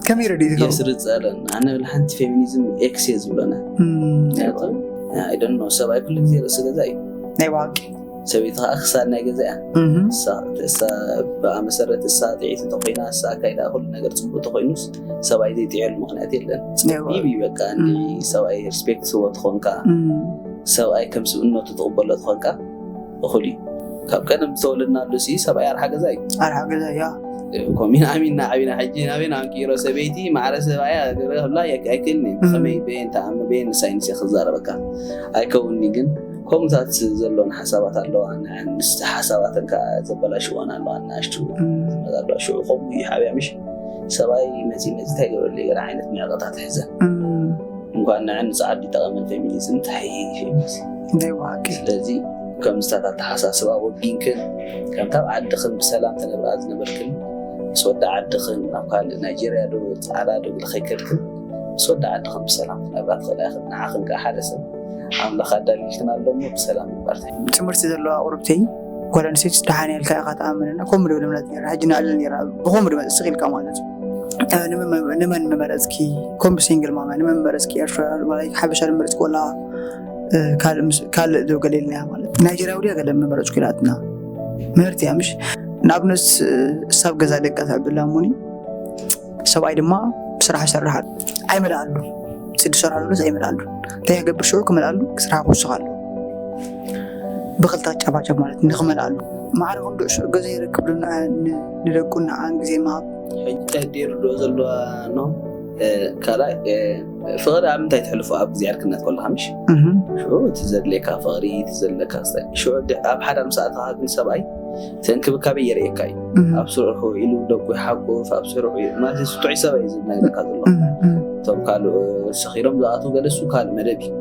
ከመይ ረድእ ትገብሩ? የስርፀለን ኣነ ብል ሓንቲ ፌሚኒዝም ኤክስ እየ ዝብለና። ምክንያቱ ኣይደኖ ሰብኣይ ኩሉ ግዜ ርእሲ ገዛ እዩ። ናይ ብሓቂ ሰበይቲ ከዓ ክሳድ ናይ ገዛ እያ። እም፣ እሳ- እሳ ብኣ መሰረት እሳ ጥዒት እንተኮይና እሳ ኣካይዳ ኩሉ ነገር ፅቡቅ ተኮይኑስ ሰብኣይ ዘይጥዕየሉ ምክንያት የለን። ያው፣ ቢቢ በቃ እንዲ ሰብኣይ ሪስፔክት ስቦ ትኾንካ እም፣ ሰብኣይ ከም ስብእነቱ ትቕበሎ ትኾንካ እኹል እዩ። ካብ ቀደም ዝተወለድናሉ ሲ ሰብኣይ ኣርሓ ገዛ እዩ። ኣርሓ ገዛ እያ። ኮሚን ኣሚና ዓቢና ሕጂ ናበይ ኣምቂሮ ሰበይቲ ማዕረ ሰብኣያ ገበ ክብላ የክ- ኣይክእልን እዩ። እም። ከመይ በየን ተኣም በየን ሳይንስ እየ ክዛረበካ ኣይከውንኒ። ግን ከምኡታት ዘሎን ሓሳባት ኣለዋ። ንዐን ምስቲ ሓሳባተን ከዓ ዘበላሽወን ኣለዋ። ናሽቱ እም፣ መዛሎ ሽዑ ከምኡ እዩ ሓብያ ምሽ ሰብኣይ መፂ መፂ እንታይ ገበረሉ ገለ ዓይነት ንዕቐታት ሕዘን እም፣ እንኳን ንዐን ንፀዓዱ ይጠቐመን ፌሚኒዝም እንታይ እዩ ፌሚኒዝም? ናይ ብሓቂ ስለዚ ከምዝታት ኣተሓሳስባ ወጊንክን ከምታ ኣብ ዓድኽን ብሰላም ተነብራ ዝነበርክን ምስ ወዲ ዓድኽን ናብ ካልእ ናይጀርያ ዶ ፃዕዳ ዶ ኢለ ከይከድክን ምስ ወዲ ዓድኽን ብሰላም ክነብራ ትኽእላ ኢኽን። ንዓኽን ከዓ ሓደ ሰብ ኣምላኽ ኣዳሊልክን ኣሎ እሞ ብሰላም ምንባር እንታይ ትምህርቲ ዘለዋ ቁርብተይ ጓል ኣንስተይቲ ደሓን ኢልካ ኢኻ ትኣምንና ከምኡ ድብል እምነት ነራ ሕጂ ንኣልል ነራ ብኸምኡ ድመፅእ ስቕ ኢልካ ማለት እዩ። እ፣ ንመን- ንመን መመረፅኪ? ከምቢ ሲንግል ማማ ንመን መመረፅኪ? ኤርትራ ማለት ሓበሻ ድመረፅኪ ወላ እ፣ ካልእ ምስ- ካልእ ዶ ገለ ኢልና ማለት ናይጀርያ ውድያ ገለ መመረፅኩ ኢላትና ምህርቲ እያ ምሽ ንኣብነት እ፣ እሳብ ገዛ ደቃ ተዕብላ እሞኒ ሰብኣይ ድማ ስራሕ ይሰርሓሉ ኣይመልኣሉ ስዲ ሰርሓሉ ኣይመልኣሉ እንታይ ክገብር ሽዑ ክመልኣሉ ስራሕ ክውስኽ ኣሎ ብክልተ ጨባጨብ ማለት ንክመልኣሉ ማዕረ ክንዱ ሽዑ ገዛ ይረክብ ዶ ንደቁ ንዓን ግዜ ምሃብ ሕጂ እንታይ ዲሩ ዶ ዘለዋ ኖ ካልኣይ ፍቕሪ ኣብ ምንታይ ትሕልፎ ኣብ ግዜ ዕርክነት ከለካ ምሽ እህ፣ ሽዑ እቲ ዘድልየካ ፍቕሪ እቲ ዘለካ ስታይ ሽዑ ድ- ኣብ ሓዳር ምስ ኣተኻ ግን ሰብኣይ እቲ እንክብካቤ የርእየካ እዩ እህ፣ ኣብ ስርሑ ኢሉ ደቁ ይሓቁፍ ኣብ ስርሑ እዩ ማለት ስጡዕ ሰብኣይ እዩ ዝነግረካ ዘሎ እህ፣ እህ። እቶም ካልእ ሰኺሮም ዝኣትዉ ገለ እሱ ካልእ መደብ እዩ